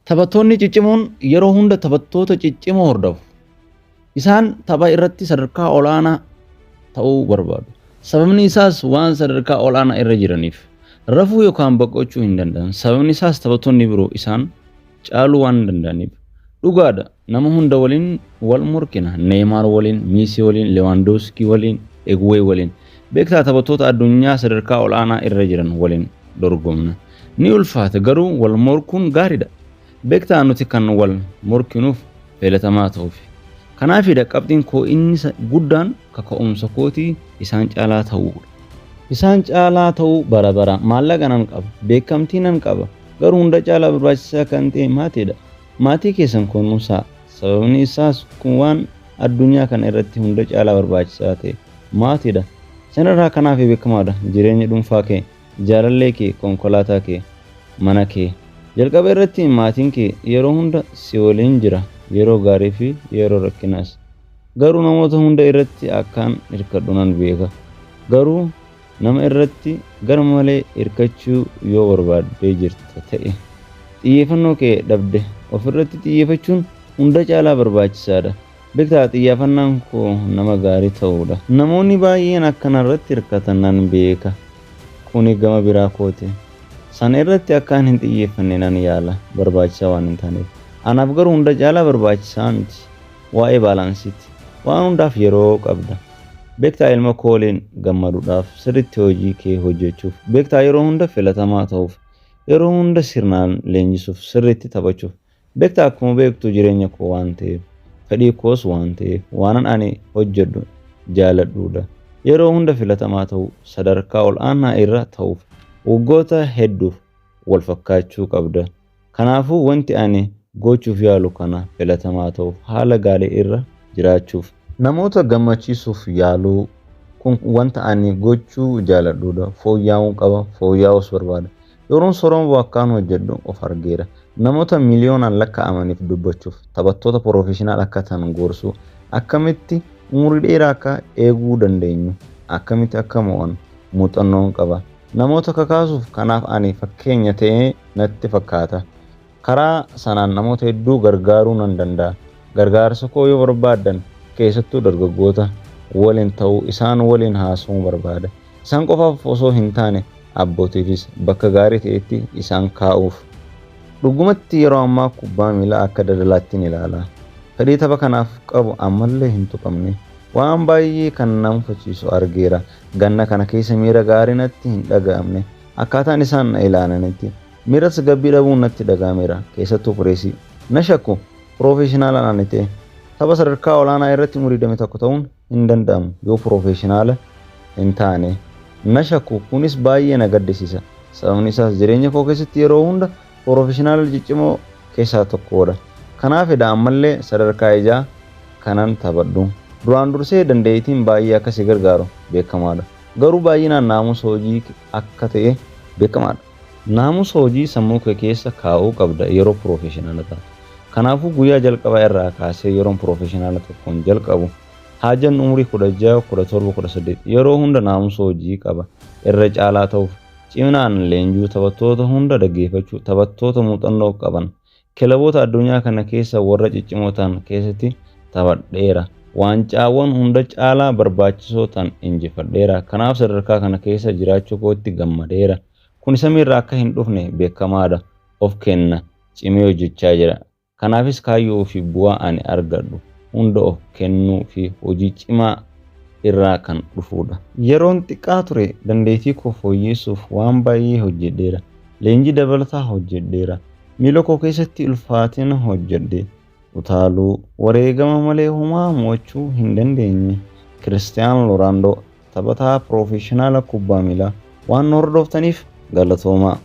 Taphattoonni ciccimoon yeroo hunda taphattoota ciccimoo hordofu. Isaan tapha irratti sadarkaa olaanaa ta'uu barbaadu. Sababni isaas waan sadarkaa olaanaa irra jiraniif. Rafuu yookaan boqochuu hin danda'an. Sababni isaas taphattoonni biroo isaan caaluu waan danda'aniif. Dhugaadha, nama hunda waliin wal morkina. Neeymaar waliin, Miisii waliin, Lewaandooskii waliin, Eguwee waliin. Beektaa, taphattoota addunyaa sadarkaa olaanaa irra jiran waliin dorgomna. Ni ulfaata, garuu wal morkuun gaariidha. Beektaa, nuti kan wal morkinuuf filatamaa ta'uufi. Kanaafidha qabxiin koo inni guddaan kaka'umsa kootii isaan caalaa ta'uudha. Isaan caalaa ta'uu bara bara. Maallaqa nan qaba. Beekamtii nan qaba. Garuu hunda caalaa barbaachisaa kan ta'e maatiidha. Maatii keessan kunuunsaa. Sababni isaas kun waan addunyaa kana irratti hunda caalaa barbaachisaa ta'e maatiidha. Sanarraa kanaaf beekamaadha. Jireenya dhuunfaa kee, jaalallee kee, konkolaataa kee, mana kee. Jalqaba irratti maatiin kee yeroo hunda si waliin jira. Yeroo gaarii fi yeroo rakkinaas. Garuu namoota hunda irratti akkaan hirkadhu nan beeka. Garuu nama irratti gar malee hirkachuu yoo barbaaddee jirta ta'e, xiyyeeffannoo kee dhabde. Ofirratti xiyyeeffachuun hunda caalaa barbaachisaadha. Beektaa, xiyyeeffannaan koo nama gaarii ta'uudha. Namoonni baay'een akka narratti hirkatan nan beeka. Kuni gama biraa kooti. Sana irratti akkaan hin xiyyeeffanne nan yaala, barbaachisaa waan hin taaneef. Anaaf garuu hunda caalaa barbaachisaa miti. Waa'ee baalaansiiti. Waan hundaaf yeroo qabda. Beektaa, ilma koo waliin gammaduudhaaf, sirriitti hojii kee hojjechuuf, beektaa, yeroo hunda filatamaa ta'uuf, yeroo hunda sirnaan leenjisuuf, sirriitti taphachuuf. Beektaa, akkuma beektu jireenya koo waan ta'eef, fedhii koos waan ta'eef, waanan ani hojjedhu jaaladhuudha. Yeroo hunda filatamaa ta'uu, sadarkaa ol aanaa irra ta'uuf waggoota hedduuf wal fakkaachuu qabda. Kanaafuu wanti ani gochuuf yaalu kana, filatamaa ta'uuf, haala gaarii irra jiraachuuf. Namoota gammachiisuuf yaaluu, kun wanta ani gochuu jaaladhuudha. Fooyya'uun qaba, fooyya'uus barbaada. Yeroon soorama bu'u akkaan hojjedhu of argeera. Namoota miliyoonaan lakkaa'amaniif dubbachuuf, taphattoota piroofeeshinaal akka ta'an gorsuu, akkamitti umurii dheeraa akka eeguu dandeenyu, akkamitti akka mo'annu muuxannoon qaba. Namoota kakaasuuf, kanaaf ani fakkeenya ta'ee natti fakkaata. Karaa sanaan namoota hedduu gargaaruu nan danda'a. Gargaarsa koo yoo barbaaddan, keessattuu dargaggoota waliin ta'uu, isaan waliin haasa'uu barbaada. Isaan qofaaf osoo hin taane abbootiifis, bakka gaarii ta'etti isaan kaa'uuf. Dhugumatti yeroo ammaa kubbaa miilaa akka daldalaattin ilaala. Fedhii tapha kanaaf qabu ammallee hin tuqamne. Waan baay'ee kan na mufachiisu argeera. Ganna kana keessa miira gaarii natti hin dhaga'amne. Akkaataan isaan na ilaalanitti miira tasgabbii dhabuun natti dhaga'ameera. Keessattuu pireesii. Na shakku. Piroofeeshinaalaan ani ta'e. Tapha sadarkaa olaanaa irratti umurii 21 ta'uun hin danda'amu yoo piroofeeshinaala hin taane. Na shakku, kunis baay'ee na gaddisiisa. Sababni isaas jireenya koo keessatti yeroo hunda piroofeeshinaala ciccimoo keessaa tokkodha. Kanaafidha ammallee sadarkaa ijaa kanan taphadhu. Duraan dursee dandeettiin baay'ee akka si gargaaru beekamaadha. Garuu baay'inaan naamusa hojii akka ta'e beekamaadha. Naamusa hojii sammuu kee keessa kaa'uu qabda yeroo piroofeeshinaala taatu. Kanaafuu guyyaa jalqabaa irraa kaasee yeroon piroofeeshinaala tokkoon jalqabu, haa jennu umurii 16, 17, 18, yeroo hunda naamusa hojii qaba. Irra caalaa ta'uuf ciminaan leenjuu, taphattoota hunda dhaggeeffachuu, taphattoota muuxannoo qaban. Kilaboota addunyaa kana keessa warra ciccimoo ta'an keessatti taphadheera. Waancaawwan hunda caalaa barbaachisoo ta'an injifadheera. Kanaaf sadarkaa kana keessa jiraachuu kootti gammadeera. Kuni samiirraa akka hin dhufne beekamaadha. Of kenna, cimee hojjechaa jira. Kanaafis kaayyoo fi bu'aa ani argadhu hunda of kennuu fi hojii cimaa irraa kan dhufuudha. Yeroon xiqqaa ture dandeettii koo fooyyeessuuf waan baay'ee hojjedheera. Leenjii dabalataa hojjedheera. Miila koo keessatti ulfaatina hojjedhe. Utaaluu, wareegama malee homaa mo'achuu hin dandeenye. Kiristiyaanoo Roonaaldoo, taphataa piroofeeshinaala kubbaa miilaa. Waan nu hordoftaniif galatoomaa.